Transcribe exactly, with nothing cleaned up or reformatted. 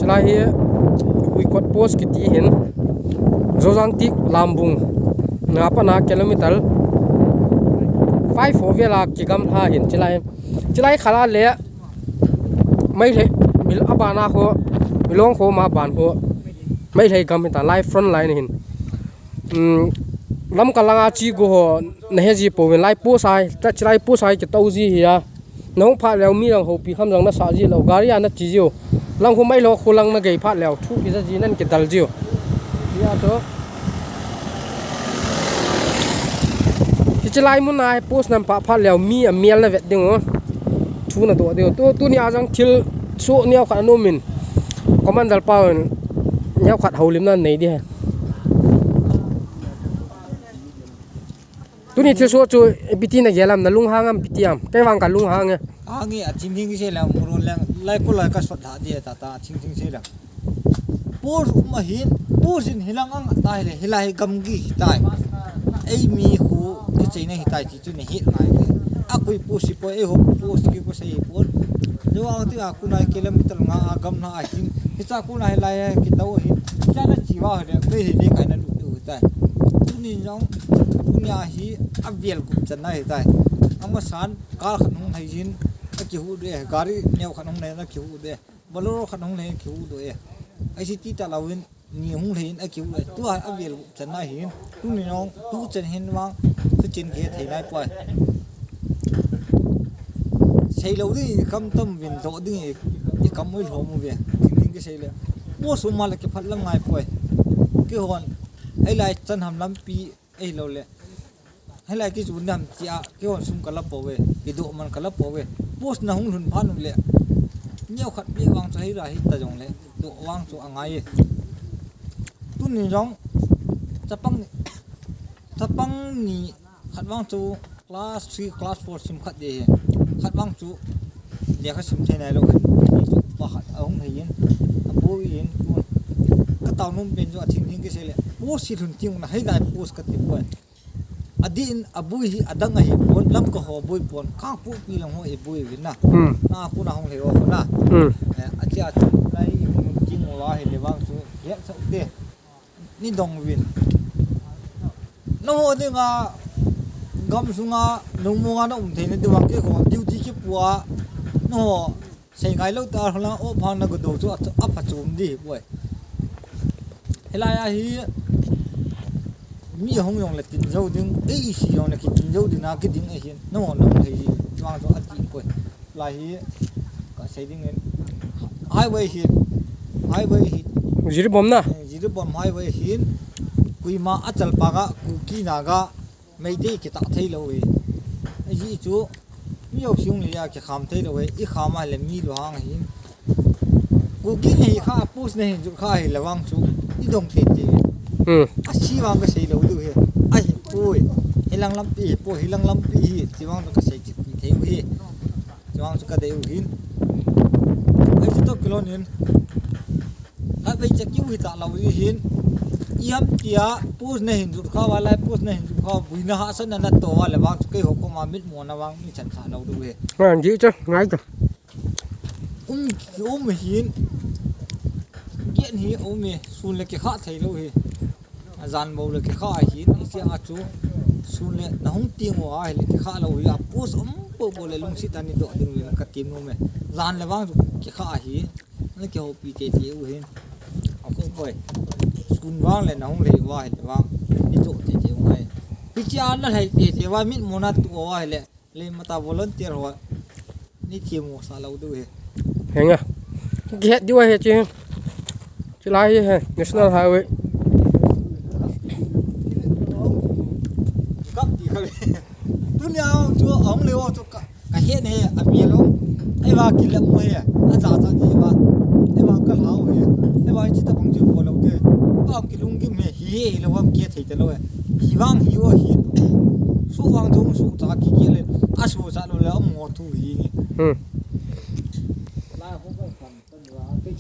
Lai hi Huikot post kiti hin, Zojang tik Lambung na pat na kilometer five ho vela kigamla hin, chilai, chilai khala le Meitei, mil abana ho, Milong ho ma ban ho, Meitei gam hin ta lai front line hin. Um, Lamka langa chi go ho na he ji pouvin, lai post a, ta chilai post a kitou ji hi a. Nahung phat leu mi lang hopi kham jong nasa ji lou, gari a nache jiu. Lang khu mai lou khu lang nagei phat leu, thu kija ji nan kidal jiu. Hia chu. Hiche lai mun a post nan pha phat leu mi amel na vet ding u. Thu nadoh diu. Tu, tuni a jong thil soh neo khat anom in. Commander pa in neo khat houlimna nei di he. Tuni thilsoh chu ipi ti nagel am, nalunghang am, ipi ti am? Kei vang kalunghang e. Hang e, athing thing kisei le, murun le, lai khu lai kasot tha di ta ta, athing thing sei le. Post um ahin, post in hilang ang tai le, hilai gamgi hitai. Eimi khu kicheina hitai ti chu nahet ngai le. Akoi post hi poi, eiho post ki ko sei pon. Ni vang ti a khu nai kilometer nga a gamna ahin. Hicha khu nai lai kitou ahin. Hicha nache uva le, kei hi ni kai nalut diu tai. Tuni jong, tuni a hi avel gup channa hitai. Amasan, car khat hung lhai jin, akihu de, gari neo khat hung lhai in akihu de, Bolero khat hung lhai in akihu de. I C T ta louvin, ni hung lhai in akihu de. Tua avel gup channa hin, tuni jong, tuchan hin vang, tuchan kithei nai poi. Seilou ding i kam tam uvin, doh ding i, i kam ui lhom uve. Thing thing kisei le. Post um a le kiphat lam ngai poi. Keihon, hilai chan ham lampi, ahilou le. Hilai kichun dam tia, keihon sum kala pouve, kidoh man kala pouve. Post nahung lhun phat u le. Neo khat beh vang chu hilai hita jong le. Doh vang chu angai e. Tuni jong, chapang ni, chapang ni khat vang chu class three, class four sim khat de he. Khat vang chu lekha sim thei nai lou khat. Ni chu pa khat ahung lhai in, aboi in, ka tao nom pen chu athing thing kisei le. Post hi lhun ting na hilai post kati poi. Adih in aboi hi adang ahi pon, Lamka ho boi pon, Kangpokpi lang ho i boi uvin na. Hmm. Na khu nahung lhai u khu na. Hmm. Eh, achia chu lai i hung ting u la hile vang chu, hetsah u te. Nei dong uvin. Nangho dinga, gam sunga, nungmonga na um theina diu vang keiho, duty kipu a, nangho, sei ngai lou ta, holang o phang na go do chu, a, aphachom di, boi. Hilai a hi, mi hung jong le tin jou ding, ei si jong le kitin jou ding na kiding ahin, nangho nahung thei ji, vang chu ati, boi. Lai hi, kasei ding in. Highway hi, highway hi. Jiribam na? Eh, Jiribam highway hi, koima achalpang a, Kuki Naga, Meitei kitah thei lou hi. Ajeh chu, mi jouse hung le a kikham thei lou hi, i kham a le mi lunghang hi. Kuki nahi kha, post nahin jot kha hile vang chu, i dong tete. Hmm. Asi vang kasei lou diu hi. Ahipoi. Hilang lampi hi, poi, hilang lampi hi, ti vang chu kasei chih pi thei u hi. Chuang chu kadei u hin. Ahi chu toh kilhon in. Khatvei cha kiu hita lou di hin. Iham tia post nahin jot kha uva lai, post nahin jot kha uva, buina hahsatna natoh uva le vang chu keiho koma mitmona vang nei chan tha lou diu hi. Ngai di cha, ngai ta. Um, um hin. Gen hi um e, sun le kikha thei lou hi. Ajan bou le kikha ahin, hiche a chu sun le nahung ting uva ahile kikha lou hi, a post um popo le lungset a nei doh ding uvin kati nom e. Jan le vang chu kikha ahin, na kihoupi tete u hin. Akhoh poi. Sun vang le nahung lhai uva ahile vang, nei doh tete u ngai. Hiche a nalhai tete uva mitmona tuh uva ahile, Lei mata volunteer ho. Nei themmo sah lou diu hi. Henga. Kihet diu ahi chi. Chulai hi he, National Highway. Kap ti kha le. Tunia chu ahung leo chu ka, kahet ne, amel lou. Eiva kilem mo he. Acha cha ti va. Eiva kalhau he. Eiva chi tabang chu po lou de. Ka kilunggim he. Hi, hi lou am kithei talou e. Hi vang hi o hi. Su vang chung su cha kikile. Asu cha lou le amaho thu hi nge. Hmm. La ho ka kan tan wa ke.